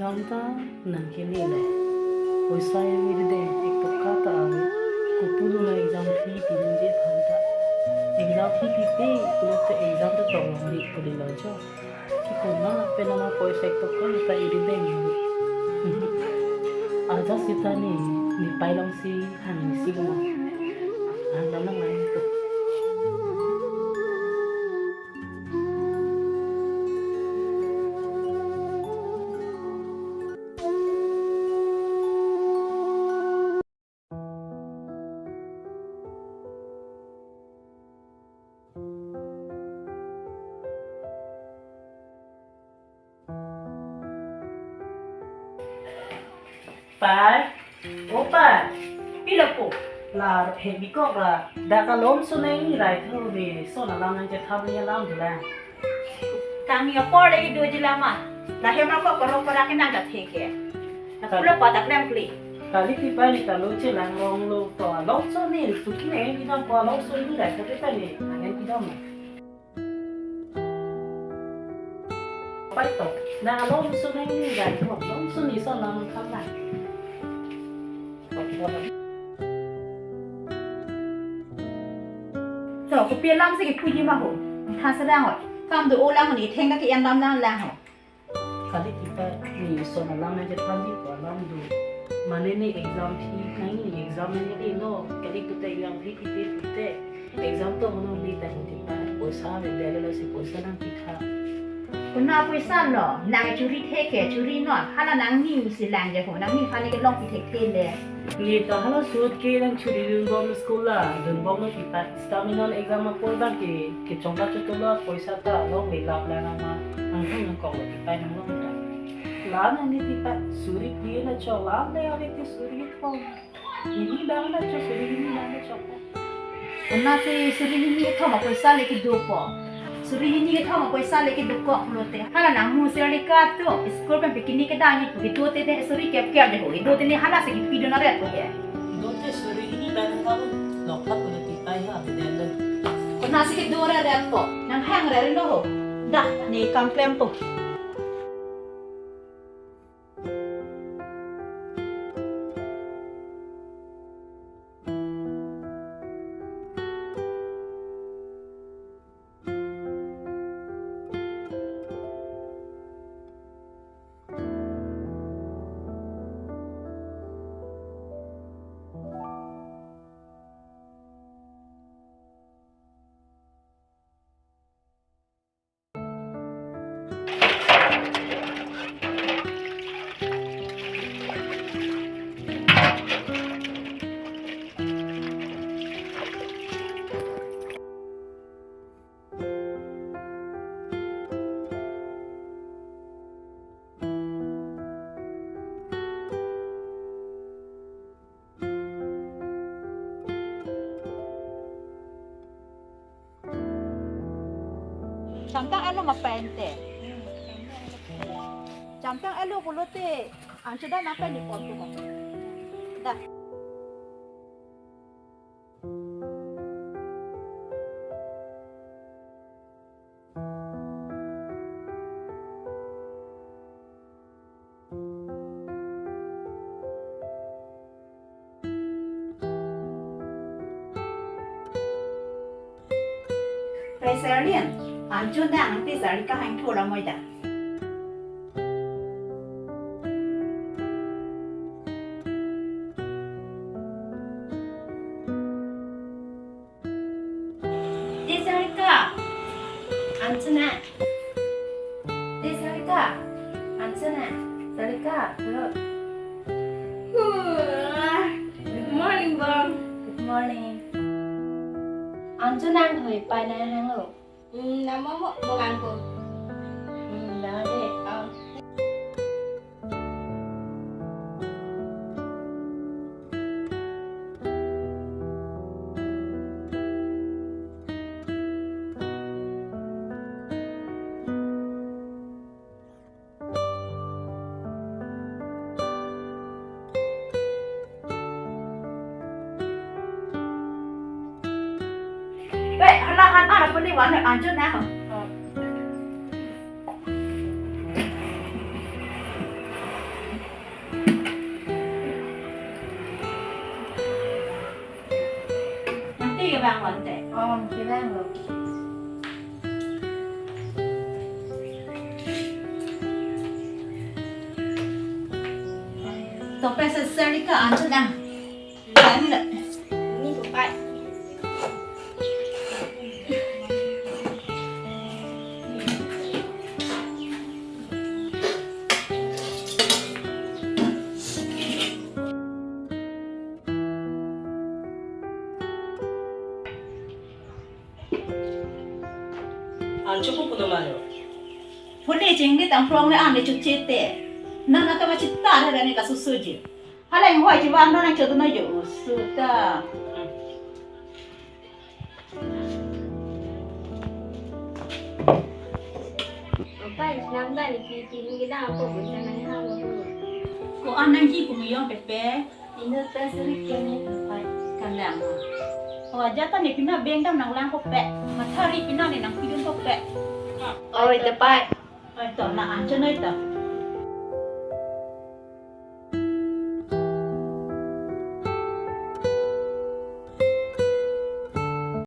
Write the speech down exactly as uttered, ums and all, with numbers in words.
Exam ta nangkelelo. Poisa yang iri deng, ek toka ta ave. Kopulo la exam fee pinangji aphan ta. Exam fee pipe pulote exam ta tolong di pulilo jo. Kikona penama poisa ek toka ta iri deng. Ajat seta ne, ne pai alongsi hang isi koma. Hang lam nang lain tu. Pai, o pai, pilo po? La he bikok la, dak alom so nangni rai tho de, son alam nangchethan ni alam dolang. Kangni apor lagi doji lama. Lahei ma ko korok korak ke nang dak theke. Nak pulo pa dak lem kli. Kali tipa ni kalo chelang rong lo to alom so ni, suki nang kedam po alom so ni rai tho de pai ni, nang kedam. Pai to, na alom so nangni rai tho, alom so ni son alam nangthan lang. To, kopi alam si kipuji ma ho. Tha sedang ho. Kam do-o lang ni thengka ke-en dam lang lang ho. Kali tipa ni son alam nangchethanji ko alam do. Mane ne exam fee nangji, exam nangjilo. Kali pulote exam fee pipe pulote. Exam to hono ni ta hini pa. Poisa ave, delo si poisa nangpitha. Kona poisa lo, nang churi theke, churi non. Hala nangni si lang je ho, nangni aphan ne kelong pi thekthe le. Ne ta hala suit ke nangchuri dunbom school la, dunbom lo tipa. Sitame non exam apor bang ke, kechongba chotolo poisa ta long le lap la nama. Nang hang nangkok lo tipa nanglong ta. La nangni tipa, suri pi na chok lam le ave ke suri thom. Hini bang na chok, suri hini bang na chok. Kona si suri hini thom apoisa le kedo po. Suri hini thom apoisa le kedokok pulote. Hala nang mu Sarika atum, school pen picnic kedam ni pu kedote de suri kep kep de ho. Kedote ne hala si kipidun aret po he. Dote suri hini bang na thom, lokpat pulote pai ha beden lo. Kona si kedo aret aret po. Nang hang aret lo ho. Dah, ne kam klem po. Chamtang elo ma pen te. Chamtang elo pulote, ancho dak nang pen ni pon tu ko. Dah. Pai Serlin, ancho nang pi Sarika hang thora moi da. Di Sarika, ancho nang. Di Sarika, ancho nang. Sarika, hello. Good morning, Bong. Good morning. Ancho nang hoi pai nang hang lo. Hmm, namo mo, mo kangko. Hmm, dah deh. Oh. Weh, hala han ana puni wan ancho nang. Vanglo te. Om, kevanglo. To pesa serika anto dang. Dang lo. Ni ko pai. Ancho ko puno maro. Phone chingni tang prong le an le chuche te. Nana ta ba chita re ni kasu suji. Hala yang hoi chivan nang chodu no yo suta. Pai, nang bali pi pi ni lang ko ko sa nang hang lo. Ko-an nangji pu miyong pepe. Inut ta suri kene pai. Kan lang. O aja ta ne pina beng dam nang lang ko pe. Mathari pina ne nangpidun ko pe. Oi, te pai. Oi to na ancho noi to.